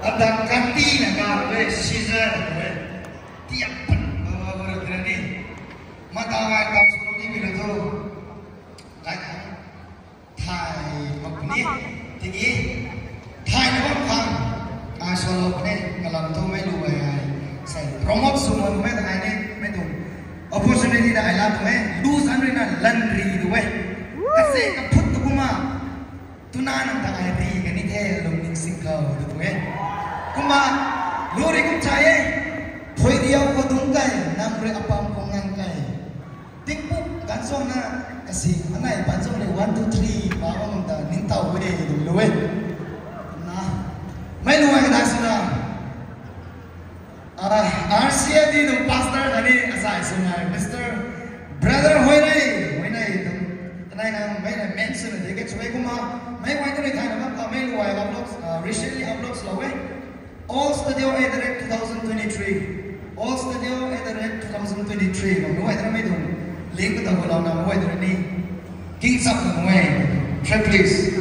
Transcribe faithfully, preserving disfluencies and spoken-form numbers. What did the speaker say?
Ata kati na ka re, scissor re. Tiap pan ba ba ba re ni. Mata ai tam solo ni mi lo tu. Kai thai mak ni. Tini thai na bam khang. Ai solo ne kalam tu mei lu ai ai. Sai promote sw man mei ai ni mei tu. Opportunity na ai la tu e. Lu san ri na lan ri tu e. Kasi ka phut tu kuma. Tuna nang ta ai ri kani the lungning sing khou tu tu e. Kumna lu ri kum chai e. Phui diau khou dung kai, nang ri apam khou ngang kai. Tingpuk ganchong na kasi anai banchong le one, two, three pa bam ta ningtow e de lu e. Na. Mei lu ai ka dai suna. Ah, R C F D tuang pastor khatni asai sw nai, Mister Brother Hoinei, Hoinei tuang, kanei nang mei na mention na de ke chwe kumna, mei guay tu ni thayna bam kha mei lu ai upload, ah, recently upload swlou e. All Studio at the rate two thousand twenty-three. All Studio at the rate two thousand twenty-three. Bam lu ai tu mei tuang link ka ta gu lou na lu ai tu ni. King sap na mei. Track list.